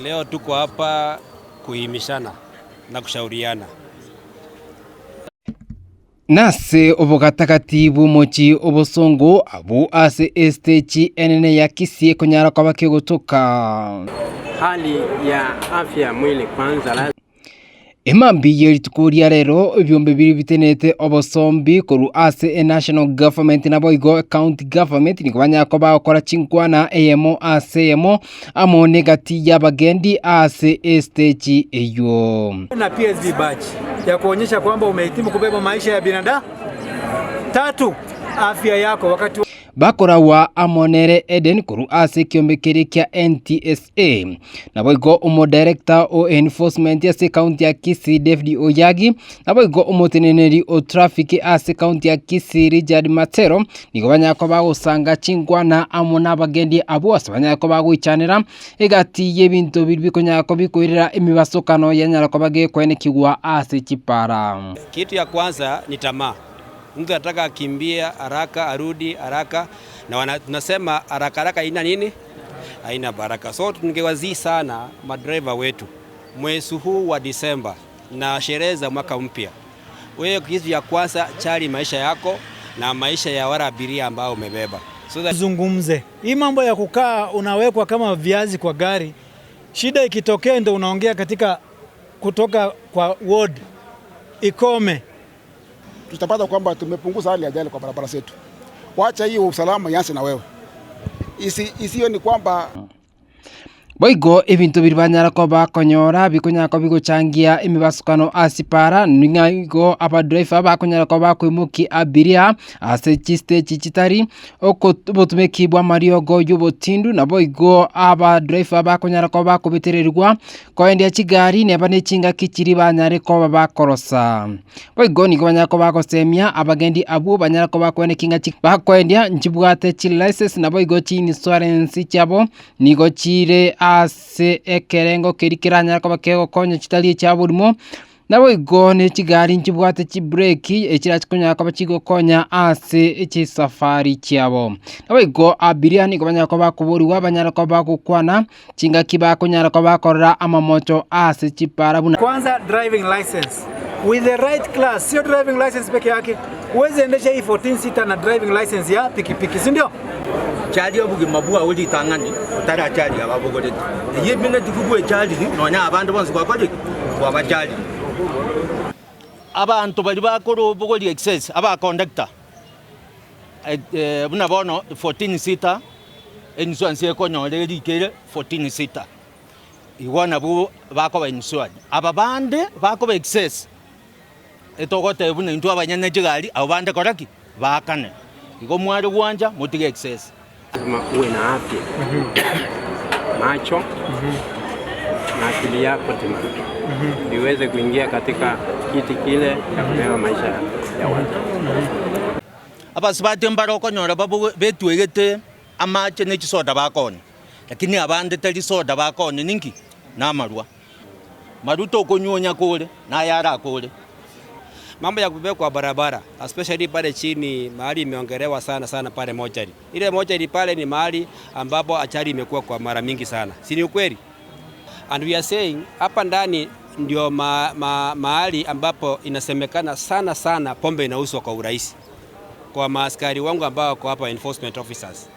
Leo tuko hapa kuhimishana na kushauriana. Nase obogatagati bw'omochi obosongo abwo ase esteji enene ya Kisii ekonyara koba kegotoka. Hali ya afya ya mwili kwanza. Emambia ye rituko ria rero ebiombe biria bitenete obosombi korwa ase enational government naboigo county government nigo banyara koba bagokora chinkwana eyemo ase eyemo amo na egati ya abagendi ase esteji eywo. Na PSV badge ya kuonyesha kwamba umehitimu kubeba maisha ya binadamu. Tatu, afya yako wakati Bakoragwa amo nere Eden korwa ase ekiombe keria kia NTSA. Naboigo omodirector o enforcement ase ekaunti ya Kisii David Oyagi, naboigo omoteneneri o traffic ase ekaunti ya Kisii Richard Matero, nigo banyara koba bagosanga chinkwana amo na abagendi abwo ase banyara koba bagoichanera egati y'ebinto biria bikonyara koba bikoirera emibasokano yanyara koba gekoenekigwa ase chipara. Kitu ya kwanza ni tamaa. Mtu anataka akimbie haraka, arudi haraka, na tunasema haraka haraka haina nini? Haina baraka. So tungewasihi sana madriver wetu mwezi huu wa Disemba na sherehe za mwaka mpya, wewe kitu ya kwanza chali maisha yako na maisha ya wale abiria ambao umebeba. So that zungumze. Hii mambo ya kukaa unawekwa kama viazi kwa gari, shida ikitokea ndio unaongea katika kutoka kwa ward, ikome. Tutapata kwamba tumepunguza hali ya ajali kwa barabara zetu. Wacha hiyo usalama ianze na wewe. Isiyo ni kwamba Boigo ebinto biri banyara koba bakonyora bikonyara koba bigochangia emibasukano ase para ng'a igo abadriver bakonyara koba bakoimokia abiria ase chistage chitari obotumeki bwa amariogo ya obotindu nabo igo abadriver bakonyara koba bakobetererigwa koendia chigari neba na echingaki chiri banyare koba bakorosa. Boigo nigo banyara koba bagosemia abagendi abwo banyara koba bakoeneki ng'a bakoendia nchibwate chilicense nabo igo chiinsurance chiabo nigo chire ase ekerengo keria keranyara koba kegokonya chitari echia borimo, nabo igo na echigari nchibwate chibreki echirachikonyara koba chigokonya ase chisafari chiabo. Nabo igo abiria nigo banyara koba bakoborigwa banyara koba bagokwana chingaki bakonyara koba bakorora amamocho ase chipara buna. Kwanza driving license with the right class, sio driving license peke yake. Huwezi endesha hii 14 seater na driving license ya pikipiki, si ndio? Chali obogima bwao ritang'ani otarachari ababogorete eye bine tikubwa echari nonya abandu bonsi gwakori gwabachari abantu bari bakora obogori excess aba conductor buna bono 14 seater insurance ekonyora erikere 14 seater igo nabo bakoba insurance aba bande bakoba excess etogoteba buna intwe abanyene chigari abo bande koraki bakane igo mware gwanja motige excess. Lazima uwe na afya macho na akili yako timamu iweze kuingia katika kiti kile ya kubeba maisha ya watu. Abasibati mbaro okonyora babo betwegete amache ne chisoda bakonya lakini abande tari soda bakonya ninki namarwa maruto okonyonya kore nayara kore. Mambo ya kubebwa kwa barabara especially pale chini mahali imeongelewa sana sana pale mochari. Ile mochari pale ni mahali ambapo ajali imekuwa kwa mara mingi sana. Si ni ukweli? And we are saying hapa ndani ndio mahali ambapo inasemekana sana sana pombe inauzwa kwa urahisi. Kwa maaskari wangu ambao wako hapa enforcement officers,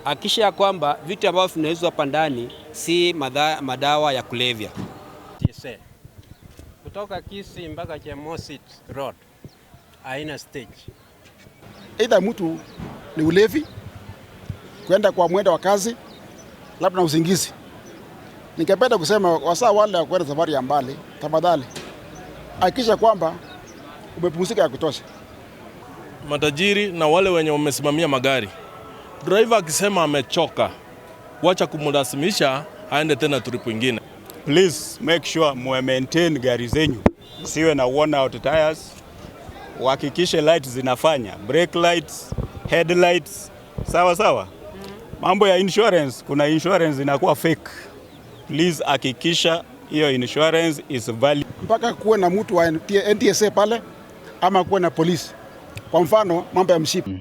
hakikisha kwamba vitu ambavyo vinauzwa hapa ndani si madawa ya kulevya. TSA. Kutoka Kisii mpaka Chemosit Road haina stage. Either mtu ni ulevi, kwenda kwa mwendo wa kazi, labda na usingizi. Ningependa kusema wasaa wale wa kwenda safari ya mbali, tafadhali hakikisha kwamba umepumzika ya kutosha. Matajiri na wale wenye wamesimamia magari, driver akisema amechoka, wacha kumlazimisha aende tena trip ingine. Please make sure mwe maintain gari zenyu, siwe na worn out tires, uhakikishe lights zinafanya, brake lights, headlights, sawa sawa. Mambo ya insurance, kuna insurance inakuwa fake. Please hakikisha hiyo insurance is valid. Mpaka kuwe na mtu wa NTSA pale ama kuwe na polisi. Kwa mfano mambo ya mshipi.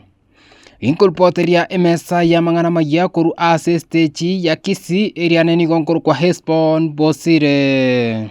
Inkoripoteria emesa ya mang'ana maya korwa ase estage ya Kisii eriane nigo nkorokwa Hesbon Bosire.